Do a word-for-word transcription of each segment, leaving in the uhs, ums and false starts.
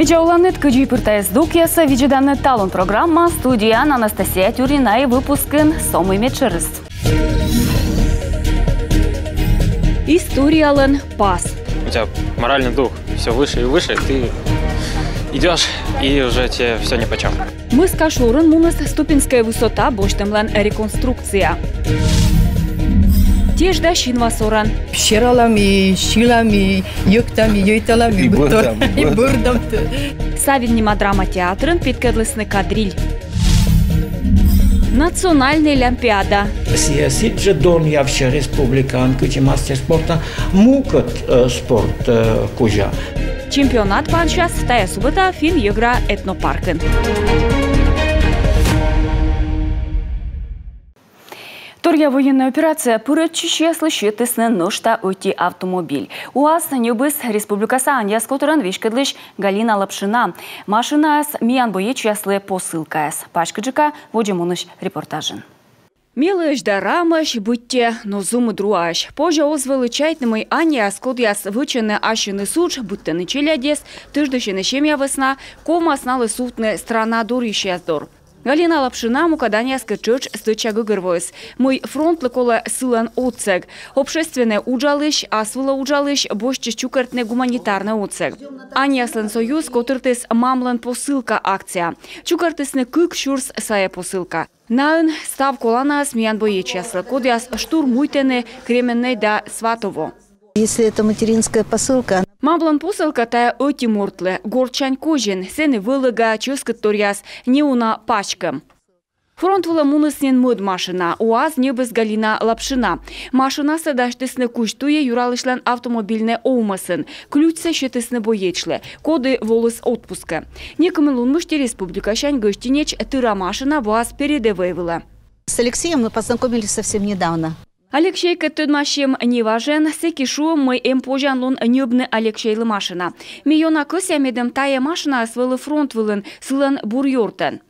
Видза оланныд, кыдзи пыр тайӧ здукъясӧ видзӧданныд «Талун» программа. Студияын Анастасия Тюрнина и выпускын со мый медшӧрыс. Историялӧн пас. У тебя моральный дух все выше и выше, ты идешь, и уже тебе все нипочем. Мӧскаш шорын муніс Ступинская высота босьтӧмлӧн реконструкция. Тешда синва сорӧн. Сералам и сьылам и йӧктам и йӧйталам и бӧрдам, и бӧрдам. Савин нима драма театрын петкӧдлісны кадриль. Национальнӧй лямпиада. Сійӧ сідзжӧ донъявсьӧ республикаын кыдзи мастер спорта мукӧд, э, спорт, э, кузя. Чемпионат пансяс тайӧ субӧтаӧ Финн-йӧгра этнопаркын. Торъя военнӧй операцияӧ пырӧдчысьяслы сетісны нӧшта ӧти автомобиль. УАЗ ньӧбис республикаса аньяс котырӧн веськӧдлысь Галина Лапшина. Машинаыс миян боечьяслы посылкаяс. Паськыдджыка водзӧ мунысь репортажын. Меліӧсь да рамӧсь, быттьӧ, но зумыд руаӧсь. Позьӧ оз вӧлі чайтны, мый аньяс, кодъяс вӧчӧны ассьыныс удж, быдтӧны челядьӧс, тӧждысьӧны семья вӧсна, ковмас налы сувтны страна дорйысьяс дор. Галина Лапшина мукӧд аньяскӧд тшӧтш стӧча гӧгӧрвоис, мый фронтлы колӧ сылӧн отсӧг. Общественнӧй уджалысь, ас вылӧ уджалысь босьтчис чукӧртны гуманитарнӧй отсӧг. Аньяслӧн союз котыртіс «Мамлӧн посылка» акция. Чукӧртісны кык сюрс сайӧ посылка. Наын став коланаыс миян боечьяслы, кодъяс штурмуйтӧны Кременнӧй да Сватово. Если это материнская посылка, она... «Мамлӧн посылка» — тайӧ ӧти мортлы, гортсянь козин, сэні вӧлӧга, чӧскыдторъяс, неуна паськӧм. Фронт вылӧ муніс нин мӧд машина, УАЗ ньӧбис Галина Лапшина. Машинасӧ дасьтісны кузь туйӧ Юралысьлӧн автомобильнӧй овмӧсын. Ключсӧ сетісны боечлы, коді воліс отпускӧ. Некымын лун мысти республикасянь гӧстинеч тыра машина воас передӧвӧй вылӧ. С Алексеем мы познакомились совсем недавно. Алексейкӧд тӧдмасим неважӧн, сэки шуим, мый эм позянлун ньӧбны Алексейлы машина. Ме ёна кӧсъя, медым тайӧ машинаыс вӧлі фронт вылын, сылӧн бур ёртӧн.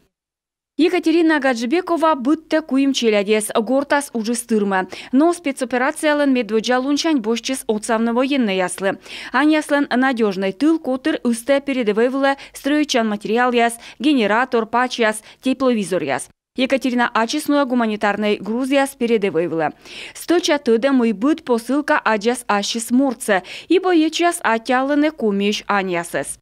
Екатерина Гаджибекова быдтӧ куим челядьӧс, гортас уджыс тырмӧ. Но спецоперациялӧн медводдза лунсянь босьтчис отсавны военнӧйяслы. Аньяслӧн «Надёжнӧй тыл» котыр ыстӧ передӧвӧй вылӧ стрӧитчан материалъяс, генератор, пачьяс, тепловизоръяс. Екатерина ачыс нуӧ гуманитарнӧй грузъяс передӧвӧй вылӧ. Стӧча тӧдӧ, мый быд посылка аддзас ассьыс мортсӧ, и боечьяс аттьӧалӧны Комиысь аньясӧс.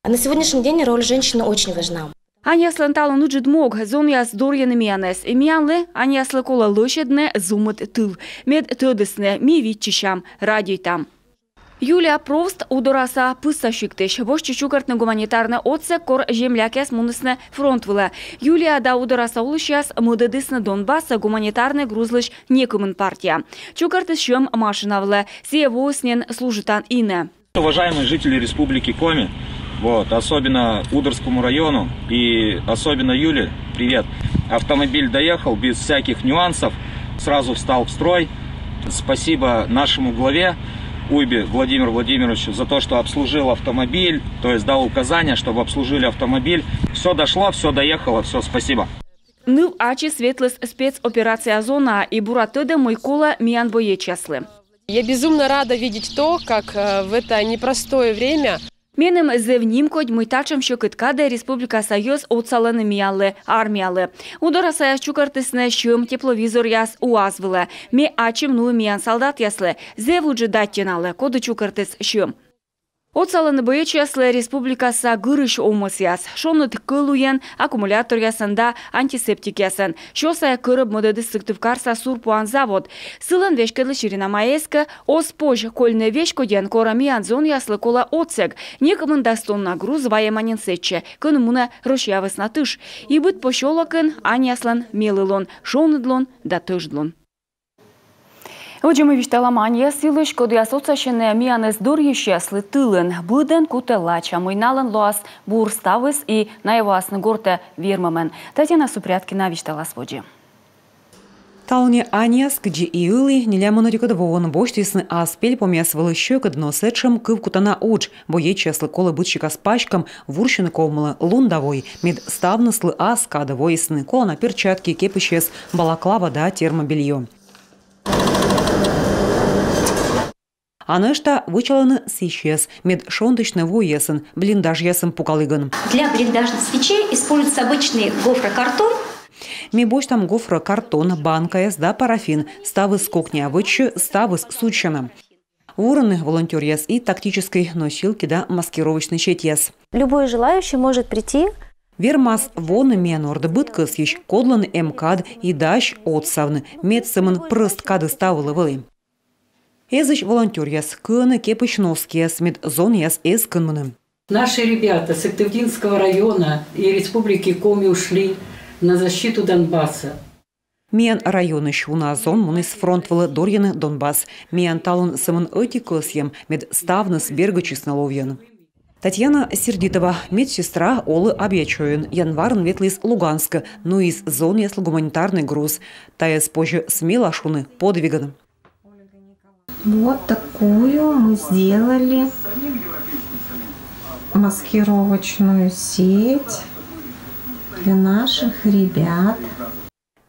На сегодняшний день роль женщины очень важна. Аньяслӧн талун ыджыд мог, зонъяс дорйӧны миянӧс. И миянлы, аньяслы, колӧ лӧсьӧдны зумыд тыл. Мед тӧдісны, ми виччысям, радейтам. Юлия Провст Удораса Пысса сиктысь. Босьтчис чукӧртны гуманитарнӧй отсӧг, кор землякъяс мунісны фронт вылӧ. Юлия да Удораса олысьяс мӧдӧдісны Донбассӧ гуманитарнӧй грузлысь некымын партия. Чукӧртіс сьӧм машина вылӧ. Сійӧ воис нин служитан инӧ. Уважаемые жители Республики Коми, вот, особенно Удорскому району и особенно Юле, привет. Автомобиль доехал без всяких нюансов, сразу встал в строй. Спасибо нашему главе Уйбе Владимиру Владимировичу за то, что обслужил автомобиль, то есть дал указания, чтобы обслужили автомобиль. Все дошло, все доехало, все, спасибо. Ныв ачыс ветліс спецоперация зонаӧ и бура тӧдӧ, мый колӧ миян боечьяслы. Я безумно рада видеть то, как, э, в это непростое время... Меным зэв нимкодь, мый татшӧм сьӧкыд кадӧ республикаса йӧз отсалӧны миянлы, армиялы. Удорасаяс чукӧртісны сьӧм тепловизоръяс УАЗ вылӧ. Ме ачым нуи миян салдатъяслы. Зэв ыджыд аттьӧ налы, коді чукӧртіс сьӧм. Отсалӧны боечьяслы республикаса гырысь овмӧсъяс: шоныд кӧлуйӧн, аккумуляторъясӧн да антисептикъясӧн. Сё сайӧ кӧрӧб мӧдӧдіс Сыктывкарса сурпуан завод. Сылӧн веськӧдлысь Ирина Маевская оз позь кольны веськодьӧн, кор миян зонъяслы колӧ отсӧг. Некымын дас тонна груз вайӧма нин сэтчӧ, кӧні мунӧ Россия вӧсна тыш. И быд посёлокын аньяслӧн мелілун, шоныдлун да тӧждлун. Водзӧ ми висьталам аньяс йылысь, кодъяс отсасьӧны миянӧс дорйысьяслы тылын. Быдӧн кутӧ лача, мый налӧн лоас бур ставыс и найӧ воасны гортӧ вермӧмӧн. Татьяна Супряткина висьталас водзӧ. Талунъя аньяс, кыдзи и ылі нелямын ӧтикӧд воын, босьтісны ас пельпомъяс вылӧ сьӧкыд, но сэтшӧм кывкутана удж. Боечьяслы колӧ быд сикас паськӧм, вурсьыны ковмылӧ лун да вой, мед ставныслы ас кадӧ воисны. Колана перчатки, кепысьяс, балаклава да термобельё. А нӧшта вӧчалӧны свечаяс, мед шонтысьны войясын, блиндажъясын пукалігӧн. Для блиндажных свечей используется обычный гофрокартон. Ми босьтам гофрокартон, банкаяс да парафин, ставыс кокниа вӧчсьӧ, ставыс судзсяна. Вурӧны волонтёръяс и тактическӧй носилки да маскировочнӧй сетьяс. Любой желающий может прийти. Вермас воны миян ордӧ быд кӧсйысь, кодлӧн эм кад и дась отсавны, мед сӧмын прӧст кадыс та вылӧ вӧлі. Эзысь волонтёръяс кыӧны кепысь носкияс, мед зонъяс эз кынмыны. Наши ребята Сыктывдинского района и Республики Коми ушли на защиту Донбасса. Миян районысь уна зон муніс фронт вылӧ дорйыны Донбасс. Миян талун сӧмын ӧти кӧсйӧм, мед ставныс бергӧдчисны ловйӧн. Татьяна Сердитова, медсестра, олӧ Абъячойын, январын ветліс Луганскӧ, нуис зонъяслы гуманитарнӧй груз. Тайӧс позьӧ смела шуны подвигӧн. Вот такую мы сделали маскировочную сеть для наших ребят.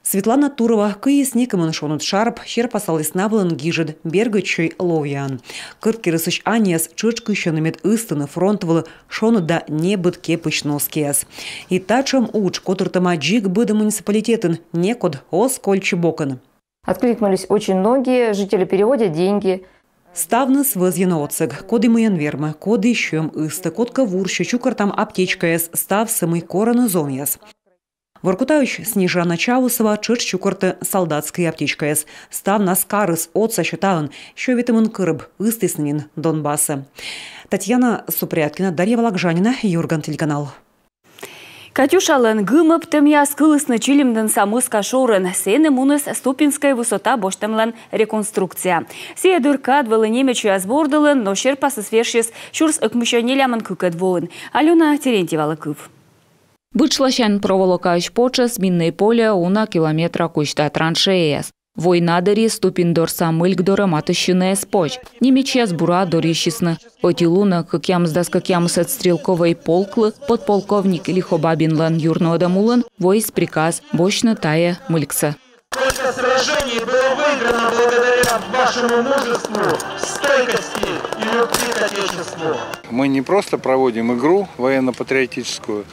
Светлана Турова кыис некымын шоныд шарп, серпасаліс на вылын гижӧд «Бергӧдчӧй ловъяӧн». Кӧрткерӧсысь аньяс тшӧтш кысьӧны, мед ыстыны фронт вылӧ шоныд да небыд кепысь носкияс. И татшӧм удж котыртӧма дзик быд муниципалитетын, некод оз кольччы бокын. Откликнулись очень многие, жители переводят деньги. Ставныс вӧзйӧны отсӧг, коді мыйӧн вермӧ, коді сьӧм ыстӧ, кодкӧ вурсьӧ, чукӧртам аптечкаяс, ставсӧ, мый корӧны зонъяс. Воркутаысь Снежана Чаусова тшӧтш чукӧртӧ солдатскӧй аптечкаяс. Ставнас карыс отсасьӧ таын, сё ветымын кӧрӧб ыстісны нин Донбассӧ. Татьяна Супряткина, Дарья Вологжанина, «Юрган» телеканал. «Катюшалӧн» гымӧбтӧмъяс кылісны Чилимдінса Мӧска шорын. Сэні муніс Ступинскӧй высота босьтӧмлӧн реконструкция. Сійӧ дыр кад вӧлі немечьяс борд ылын, но серпасыс вежсис сюрс ӧкмыссё нелямын кыкӧд воын. Алёна Терентьевалы кыв. Бытшласян проволокаысь потшӧс миннӧй поле уна километра кузьта траншеяяс. Война дырйи Ступин дорса мыльк дорӧ матыстчыны эз позь. Немечьяс бура дорйысисны. Ӧти лунӧ кӧкъямысдас кӧкъямысӧд стрелковӧй полклы подполковник Лихобабинлӧн юрнуӧдӧм улын воис приказ босьтны тайӧ мыльксӧ. Столько сражений было выиграно благодаря вашему мужеству, стойкости и любви к Отечеству. Мы не просто проводим игру военно-патриотическую,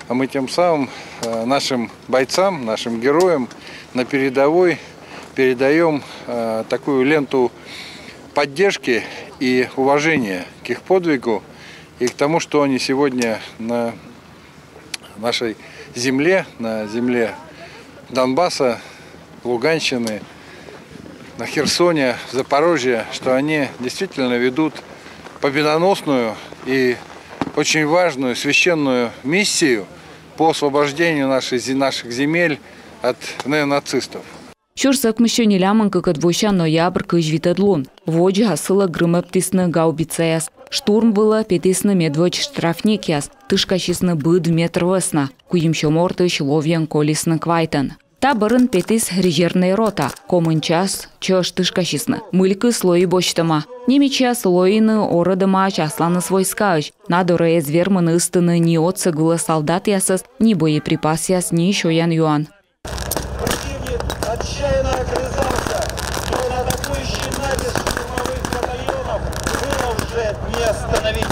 а мы тем самым э, нашим бойцам, нашим героям на передовой передаем э, такую ленту поддержки и уважения к их подвигу и к тому, что они сегодня на нашей земле, на земле Донбасса, Луганщины, на Херсоне, Запорожье, что они действительно ведут победоносную и очень важную священную миссию по освобождению нашей, зе- наших земель от неонацистов. Сюрс ӧкмыссё нелямын кыкӧд вося ноябрь кызь витӧд лун. Водз асылӧ грымӧбтісны гаубицаяс. Штурм вылӧ петісны медводз штрафникъяс, тышкасисны быд метр вӧсна. Куимсё мортысь ловйӧн колисны квайтӧн. Та бӧрын петіс резервнӧй рота, комын час чӧж тышкасисны. Мылькыс лои босьтӧма. Немечьяс лоины орӧдӧмаӧсь асланыс войскаысь. На дорӧ эз вермыны ыстыны ни отсӧг вылӧ солдатъясӧс, ни боеприпасъяс, ни сёян-юан. Противник отчаянно огрызался, но на атакующий натиск штурмовых батальонов было уже не остановить.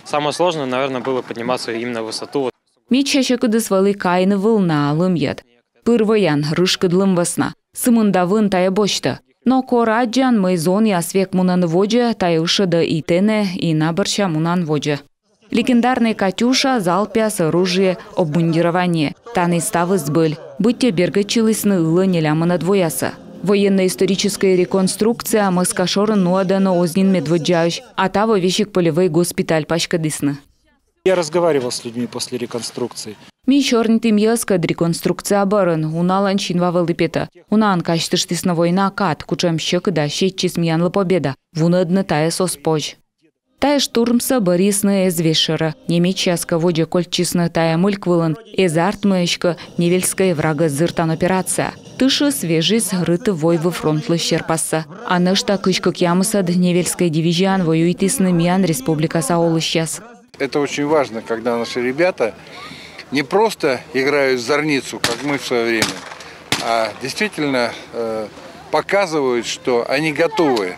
Самое сложное, наверное, было подниматься именно в высоту. Медся сьӧкыдыс вӧлі кайны вылнаӧ, лымйӧд. Пыр вӧян, рышкыд лым вӧсна. Сы мында вын тайӧ босьтӧ. Но кор аддзан, мый зонъяс век мунӧны водзӧ, тайӧ ышӧдӧ и тэнӧ, и на бӧрся мунан водзӧ. Легендарнӧй «Катюша», залпъяс, оружие, обмундирование. Тані ставыс збыль. Быттьӧ бергӧдчылісны ылӧ нелямынӧд воясӧ. Военно-историческӧй реконструкция Мӧска шорын нуӧдӧны оз нин медводдзаысь, а таво весиг полевӧй госпиталь паськӧдісны. Я разговаривал с людьми после реконструкции. Ми сёрнитім йӧзкӧд реконструкция бӧрын, уналӧн синва вӧлі петӧ. Унаӧн казьтыштісны война кад, кутшӧм сьӧкыда сетчис миянлы победа. Вунӧдны тайӧс оз позь. Тайӧ штурмсӧ бӧрйисны эз весьшӧрӧ. Немечьяс кӧ водзӧ кольччисны тайӧ мыльк вылын, эз артмы эськӧ Невельскӧй врагӧс зыртан операция. Тышыс вежис Рытыв-Войвыв фронтлысь серпассӧ. А нӧшта кызь кӧкъямысӧд Невельскӧй дивизияын воюйтісны миян республикаса олысьяс. Это очень важно, когда наши ребята не просто играют в зорницу, как мы в свое время, а действительно э, показывают, что они готовы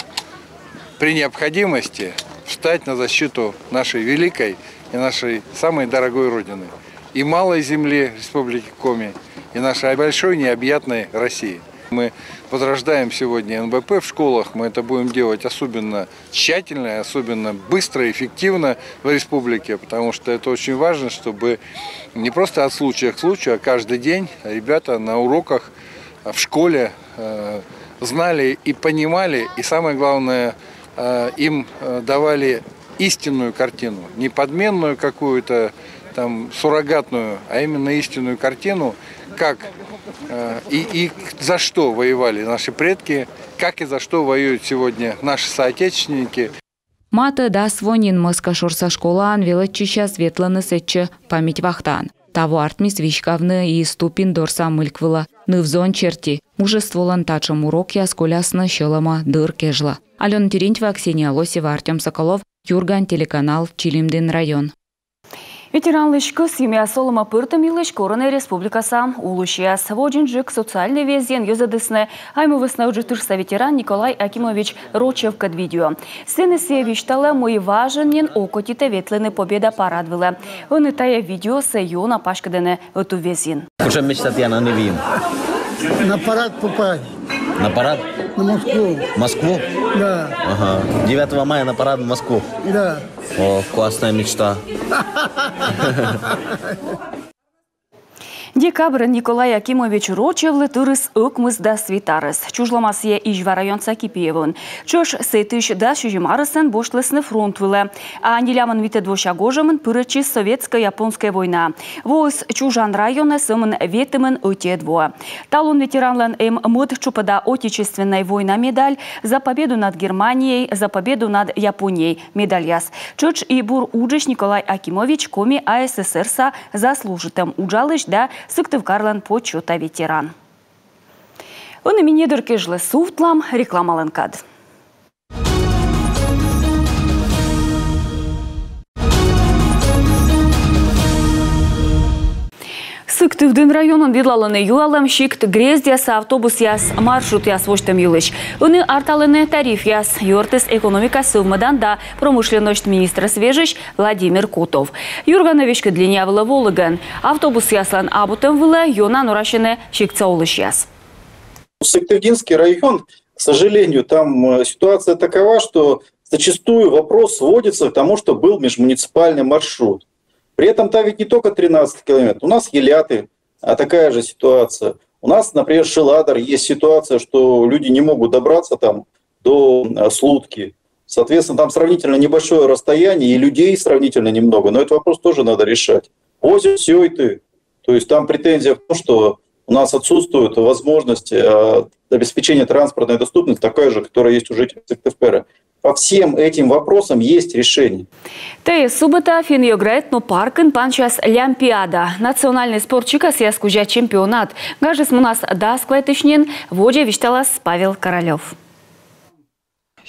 При необходимости встать на защиту нашей великой и нашей самой дорогой Родины. И малой земли Республики Коми, и нашей большой необъятной России. Мы возрождаем сегодня НВП в школах. Мы это будем делать особенно тщательно, особенно быстро и эффективно в республике, потому что это очень важно, чтобы не просто от случая к случаю, а каждый день ребята на уроках, в школе, э, знали и понимали, и самое главное, э, им, э, давали истинную картину, не подменную какую-то там суррогатную, а именно истинную картину, как, э, и, и за что воевали наши предки, как и за что воюют сегодня наши соотечественники. Матӧ дас во нин Мӧскашорса школаын велӧдчысьяс ветлӧны сэтчӧ память вахтаӧн. Таво артмис веськавны и Ступин дорса мыльк вылӧ. Ныв-зон серти, мужестволӧн татшӧм урокъяс колясны сьӧлӧмӧ дыр кежлӧ. Алёна Терентьева, Ксения Лосева, Артём Соколов, «Юрган» телеканал, Чилимдін район. Ветеранлысь кӧсйӧмъяс олӧмӧ пӧртӧм йылысь корӧны республикаса олысьяс. Водзынджык социальнӧй везйын йӧзӧдісны Айму вӧсна Ыджыд тышса ветеран Николай Акимович Рочевкӧд видео. Сэні сійӧ висьталӧ, мый важӧн нин окотитӧ ветлыны Победа парад вылӧ. Ӧні тайӧ видеосӧ ёна паськӧдӧны ӧтуввезйын. Кутшӧм мечта тіян ӧні виӧм? На парад попасть. На парад? На Москву. Москву? Да. Ага. Девятого мая на парад в Москву. Да. О, классная мечта. Декабрын Николай Акимович Рочевлы тырыс ӧкмысдас вит арӧс. Чужлӧма сійӧ Изьва районса Кипиевоын. Тшӧтш сэтысь дас сизим арӧсӧн босьтлісны фронт вылӧ. А нелямын витӧд вося гожӧмын пырӧдчис Советскӧй-японскӧй войнаӧ. Воис чужан районӧ сӧмын ветымын ӧтиӧд воӧ. Талун ветеранлӧн эм мӧд тшупӧда Отечественнӧй война медаль «За победу над Германией», «За победу над Японией» медальяс. Тшӧтш и бур уджысь Николай Акимович, Коми АССР-са заслужитӧм уджалысь да Сыктывкарлӧн почёта ветеран. Ӧні ми недыр кежлӧ сувтлам рекламалӧн кад. Сыктывдін районын видлалӧны юалӧм сикт-грездъяса автобусъяс маршрутъяс восьтӧм йылысь. Ӧні арталӧны тарифъяс, юӧртіс экономика, сӧвмӧдан да промышленносьт министрӧс вежысь Владимир Котов. «Юрганӧ» веськыд линия вылӧ волігӧн. Автобусъяслӧн абутӧм вылӧ ёна норасьӧны сиктса олысьяс. Сыктывдинский район, к сожалению, там, э, ситуация такова, что зачастую вопрос сводится к тому, что был межмуниципальный маршрут. При этом там ведь не только тринадцать километров. У нас Еляты, а, такая же ситуация. У нас, например, Шиладор, есть ситуация, что люди не могут добраться там до, э, Слудки. Соответственно, там сравнительно небольшое расстояние, и людей сравнительно немного, но этот вопрос тоже надо решать. Возят Сёйты, то есть там претензия в том, что у нас отсутствует возможность, э, обеспечения транспортной доступности, такая же, которая есть у жителей Сыктывкара. По всем этим вопросам есть решение. Тайӧ субӧта Финн-йӧгра этнопаркын пансяс Лямпиада, национальнӧй спорт сикасъяс кузя чемпионат. Гажыс мунас дас квайтысь нин, водзӧ висьталас Павел Королёв.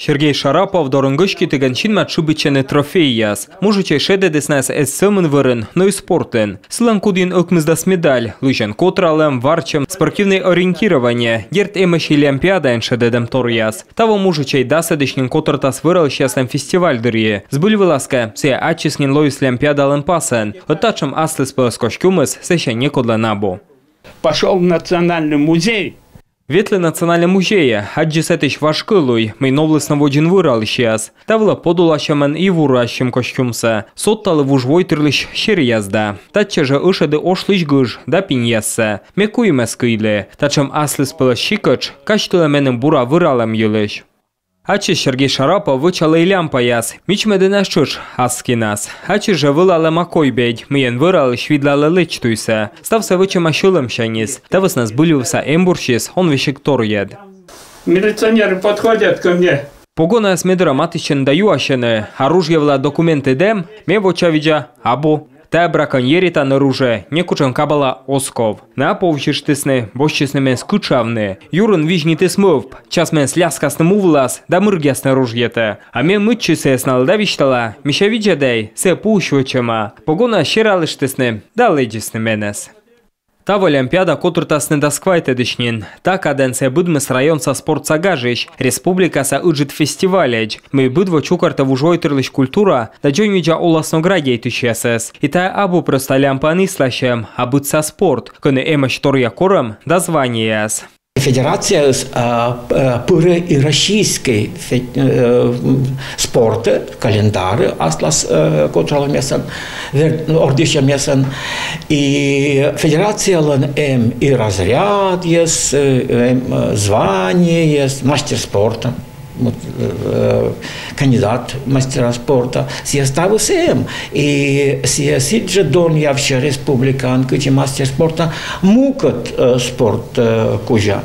Сергей Шарапов дорын гӧститігӧн синмад шыбитчӧны трофейяс. Мужичӧй шедӧдіс найӧс эз сӧмын вӧрын, но и спортын. Сылӧн кудйын ӧкмысдас медаль: лызьӧн котралӧм, варччӧм, спортивнӧй ориентирование. Дерт, эмӧсь и Лямпиадаын шедӧдӧмторъяс. Таво мужичӧй дасӧдысь нин котӧртас вӧралысьяслӧн фестиваль дырйи. Збыль вылас кӧ, сійӧ ачыс нин лоис Лямпиадалӧн пасӧн. Ӧд татшӧм аслыспӧлӧс костюмыс сэсся некодлӧн абу. Пошёл в национальный музей. Ветлі Национальнӧй музейӧ, аддзи сэтысь важ кӧлуй, мый новлісны водзын вӧралысьяс. Та вылӧ подуласьӧмӧн и вурасьӧм костюмсӧ. Содталі вуж войтырлысь серъяс да. Татчӧ жӧ ӧшӧді ошлысь гыж да пиньяссӧ. Ме куимӧс кыйлі. Татшӧм аслыспӧлӧс сикӧтш казьтылӧ меным бура вӧралӧм йылысь. Ачыс Сергей Шарапов вӧчалӧ и лямпаяс, мичмӧдінас тшӧтш аскинас. Ачыс жӧ вӧлалӧма койбедь, мыйӧн вӧралысь видлалӧ лэч туйсӧ. Ставсӧ вӧчӧма сьӧлӧмсяньыс. Та вӧсна збыльвывса эмбурсьыс он весиг торйӧд. Милиционеры подходят ко мне. Погонаяс ме дорӧ матыстчӧны да юасьӧны: а ружье вылад документыд эм? Ме вочавидза: абу. Тайӧ браконьеритан оружие, некутшӧм кабала оз ков. Найӧ повзьыштісны, босьтчисны менӧс кытшавны. Юрын визьнитіс мӧвп: час менӧс ляскасны му вылас да мыргъясны ружьетӧ. А ме мыччи сійӧс налы да висьтала, мися, видзӧдӧй, сійӧ пуысь вӧчӧма. Погонаяс сералыштісны да лэдзисны менӧс. Таво олимпиада котыртасны дас квайтӧдысь нин. Та кадӧн сійӧ быдмис районса спортса гажысь, республикаса ыджыд фестивальӧдз, мый быд во чукӧртӧ вужвойтырлысь культура да дзоньвидза оласног радейтысьясӧс. И тайӧ абу прӧста лямпӧн исласьӧм, а быдса спорт, кӧні эмӧсь торъя корӧм да званиеяс. Федерацияыс, а, п-, пырӧ и российскӧй фе-, э, м, спортӧ, календарӧ аслас, э, котыралӧмъясӧн, вер-, ордйысьӧмъясӧн. И федерациялӧн эм и разрядъяс, э, эм, э, званиеяс, мастер спорта, вот, э, кандидат мастера спорта, сійӧ ставыс эм. И сійӧ сідзжӧ донъявсьӧ республикаын кыдзи мастер спорта мукӧд, э, спорт, э, кузя.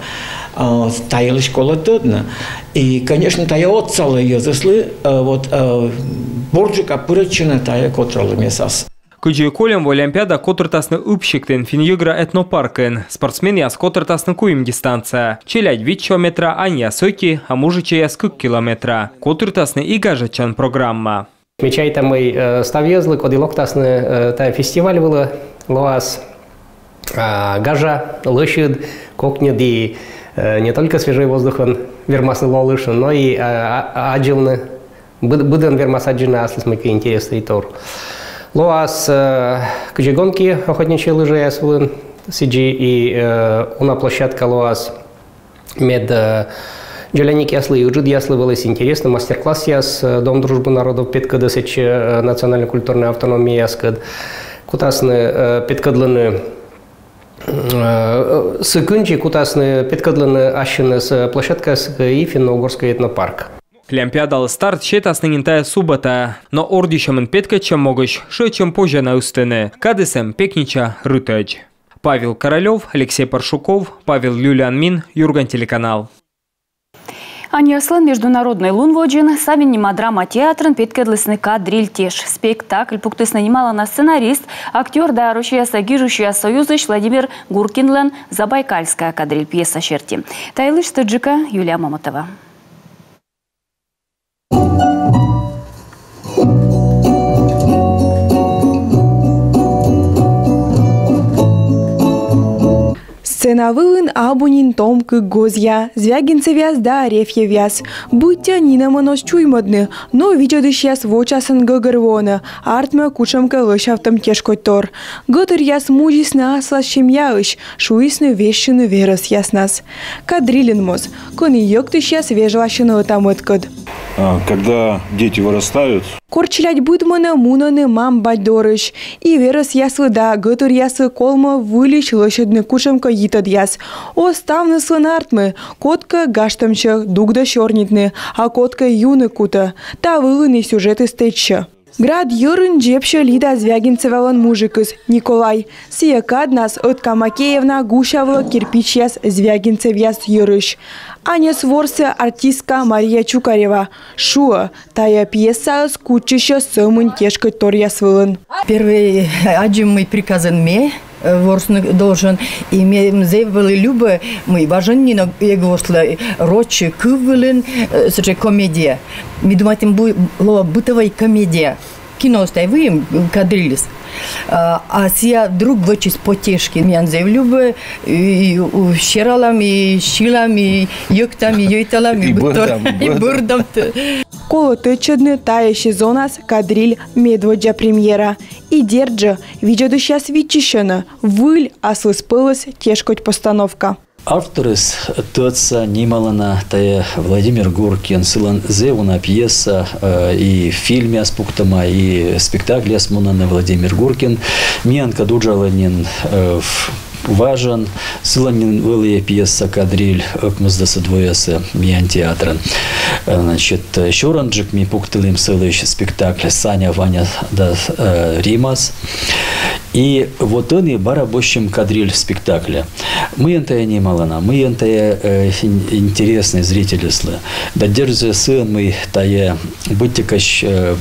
А, та йылысь колӧ тӧдны. И, конечно, тайӧ отсалӧ йӧзыслы, э, вот, э, бурджыка пырӧдчыны тайӧ котыралӧмъясас. Кыдзи кольӧм во, олимпиада котыртасны Ыб сиктын Финн-йӧгра этнопаркын. Спортсменъяс котыртасны куим дистанция. Челядь вит сё метра, аньяс ӧти, а мужичӧйяс кык километра. Котыртасны и гажӧдчан программа. Ми чайтам, мый, э, став йӧзлы, коді локтасны, э, тайӧ фестиваль вылӧ, лоас, а, гажа, лӧсьыд, кокньыд и, э, не только свежӧй воздухӧн вермасны лолыштны, но и, а, а, аддзывны, быд-, быдӧн вермас аддзыны аслыс мыйкӧ интереснӧй тор. Лоас, э, кыдзи гонки охотничьи лыжияс вылын, сідзи и, э, уна площадка лоас мед, э, дзоляникъяслы и ыджыдъяслы вӧліс интереснӧ, мастер-классъяс, э, Дом дружбы народов петкӧдӧ сэтчӧ, э, национальнӧй культурнӧй автономияяскӧд. Кутасны, э, петкӧдлыны, э, сы кындзи кутасны петкӧдлыны ассьыныс, э, площадкаяс и финно-угорскӧй этнопарк. Олимпиадалы старт сетасны нин тайӧ субӧтаӧ, но ордйысьӧмын петкӧдчӧм могысь шыӧдчӧм позьӧ на ыстыны. Кадыс эм пекнича рытӧдз. Павел Королёв, Алексей Паршуков, Павел Юлианмин, «Юрган» телеканал. Аньяслӧн международнӧй лун водзын Савин нима драма театрын петкӧдлісны «Кадриль» теш. Спектакль пуктісны нималана сценарист, актёр да Россияса гижысьяс союзысь Владимир Гуркинлӧн «Забайкальская кадриль» пьеса серти. Та йылысь тӧдджыка Юлия Мамотова. Сцена вылын абу нин том кык гозъя, Звягинцевъяс да Арефьевъяс. Быттьӧ нинӧмӧн оз чуймӧдны, но видзӧдысьяс вочасӧн гӧгӧрвоӧны, артмӧ кутшӧмкӧ лӧсявтӧм тешкодьтор. Гӧтыръяс мудзисны аслас семьяысь, шуисны вежсьыны верӧсъяснас. Кадрильын моз, кӧні йӧктысьяс вежласьӧны ӧта-мӧдкӧд. А, когда дети вырастают. Кор челядь быдмӧны, мунӧны мам-бать дорысь. И верӧсъяслы да гӧтыръяслы колмӧ выльысь лӧсьӧдны кутшӧмкӧ йитӧдъяс. Оз ставныслӧн артмы, кодкӧ гажтӧмтчӧ, дугдӧ сёрнитны, а кодкӧ юны кутӧ. Та вылын и сюжетыс тэчсьӧ. Град йӧрын дзебсьӧ Лида Звягинцевалӧн мужикыс Николай. Сійӧ каднас ӧтка Макеевна гусявлӧ кирпичьяс Звягинцевъяс йӧрысь. Аньӧс ворсӧ артистка Мария Чукарева. Шуӧ, тайӧ пьесаыс кутчысьӧ сӧмын тешкодьторъяс вылын. Первой аддзи, мый приказӧн ме э, ворсны должен. И ме зэв вӧлі любӧ, мый важӧн нин ог ворслы роч кыв вылын, э, сэтшӧм комедия. Ми думайтім, бу-, лоӧ бытовӧй комедия. Киноыс тай выйым, э, «Кадрильыс». А, а сія друг вӧчис потешки. Миян зэв любӧ, и, и, у, сералам, и сьылам, и йӧктам, и йӧйталам, и быдтор, бӧрдам, и бӧрдам. Колӧ тӧдчӧдны, тайӧ сезонас «Кадриль» медводдза премьера. И дерт жӧ, видзӧдысьяс виччысьӧны, выль аслыспӧлӧс тешкодь постановка. Авторыс тӧдса нималана, тайӧ Владимир Гуркин, сылӧн зэв уна пьеса, э, и фильмъяс пуктӧма, и спектакльяс мунӧны. Владимир Гуркин миянкӧд уджалӧ нин, э, в-, важӧн. Сылӧн нин вӧлі пьеса «Кадриль» ӧкмысдасӧд воясӧ миян театрын. Э, значит, э, сёрӧнджык ми пуктылім сылысь спектакль «Саня, Ваня да, э, Римас». И вот ӧні бара босьтчим «Кадриль» спектакльӧ. Мыйӧн тайӧ нималана, мыйӧн тайӧ, э, ин-, интереснӧй зрительыслы. Да дерт жӧ сыӧн, мый тайӧ быттьӧкӧ, э,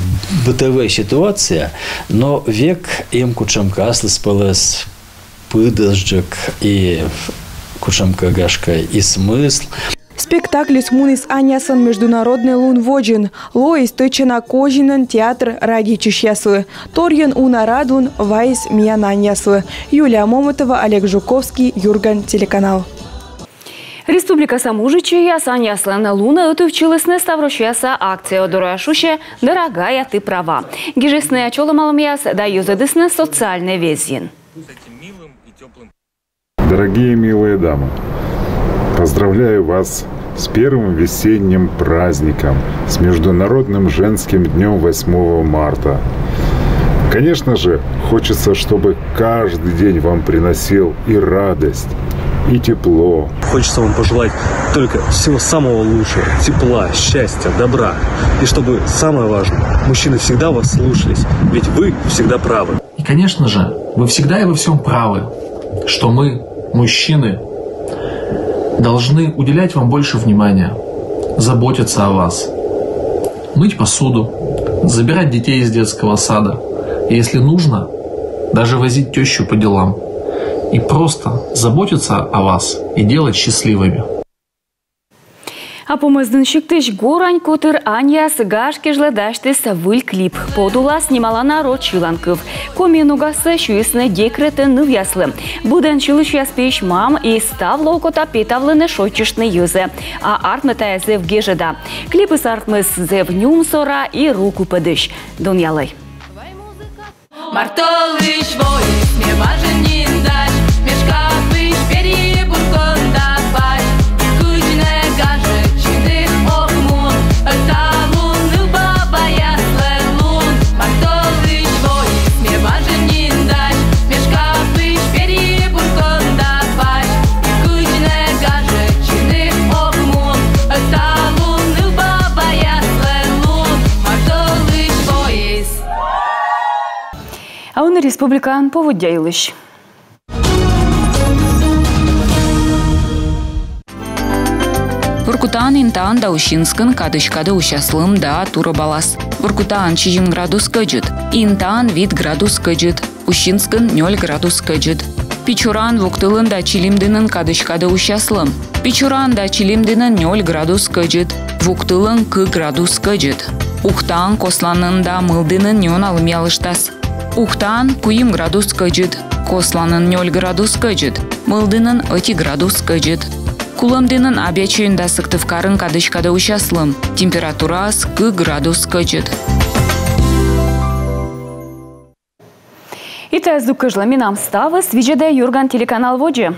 бытовӧй ситуация, но век эм кутшӧмкӧ аслыспӧлӧс пыдӧсджык и кутшӧмкӧ, гашкӧ, и смысл. Спектакльыс муніс аньяслӧн международнӧй лун водзын. Лоис тӧдчана Козинын театр радейтысьяслы. Торйӧн уна радлун вайис миян аньяслы. Юлия Момотова, Олег Жуковский, «Юрган» телеканал. Республикаса мужичӧйяс аньяслӧн лунӧ ӧтувтчылісны ставроссияса акция дорӧ. Шусьӧ «Дорогая, ты права». Гижисны чолӧмалӧмъяс да йӧзӧдісны социальнӧй везйын. Дорогие милые дамы, поздравляю вас с первым весенним праздником, с Международным женским днём восьмого марта. Конечно же, хочется, чтобы каждый день вам приносил и радость, и тепло. Хочется вам пожелать только всего самого лучшего, тепла, счастья, добра. И чтобы, самое важное, мужчины всегда вас слушались, ведь вы всегда правы. И, конечно же, вы всегда и во всем правы, что мы, мужчины, должны уделять вам больше внимания, заботиться о вас, мыть посуду, забирать детей из детского сада, и, если нужно, даже возить тещу по делам. И просто заботиться о вас и делать счастливыми. А Помӧсдін сиктысь «Горань» котыр аньяс гаж кежлӧ дасьтіс выль клип. Подулас нималана роч сьыланкыв. Коми ногасӧ сюйисны декретын нывъяслы. Быдӧн сьылысьяс пиысь мам и ставлы окота петавлыны шойччыштны йӧзӧ. А артмӧ тайӧ зэв гежӧда. Клипыс артмис зэв нюмсора и ру кыпӧдысь. Донъялӧй. Мартолысь воис ме важӧн нин дась, ме шкапысь пери буркон да пась. Кыдзи нӧ гажӧдчыны ог мун, талун нывбабаяслӧн лун. Мартолысь воис ме важӧн нин дась, ме шкапысь пери буркон да пась. Кыдзи нӧ гажӧдчыны ог мун, талун нывбабаяслӧн лун. Мартолысь воис. А ӧні республикаын поводдя йылысь. Воркутаын, Интаын да Усинскын кадысь кадӧ усяс лым да турӧбалас. Воркутаын сизим градус кӧдзыд, Интаын вит градус кӧдзыд, Усинскын нёль градус кӧдзыд. Печораын, Вуктылын да Чилимдінын кадысь кадӧ усяс лым. Печораын да Чилимдінын нёль градус кӧдзыд, Вуктылын кык градус кӧдзыд. Ухтаын, Косланын да Мылдінын неуна лымъялыштас. Ухтаын куим градус кӧдзыд, Косланын нёль градус кӧдзыд, Мылдінын ӧти градус кӧдзыд. Кулӧмдінын, Абъячойын да Сыктывкарын кадысь кадӧ усяс лым. Температураыс кык градус кӧдзыд. И тайӧ здук кежлӧ менам ставыс. Видзӧдӧй «Юрган» телеканал водзӧ.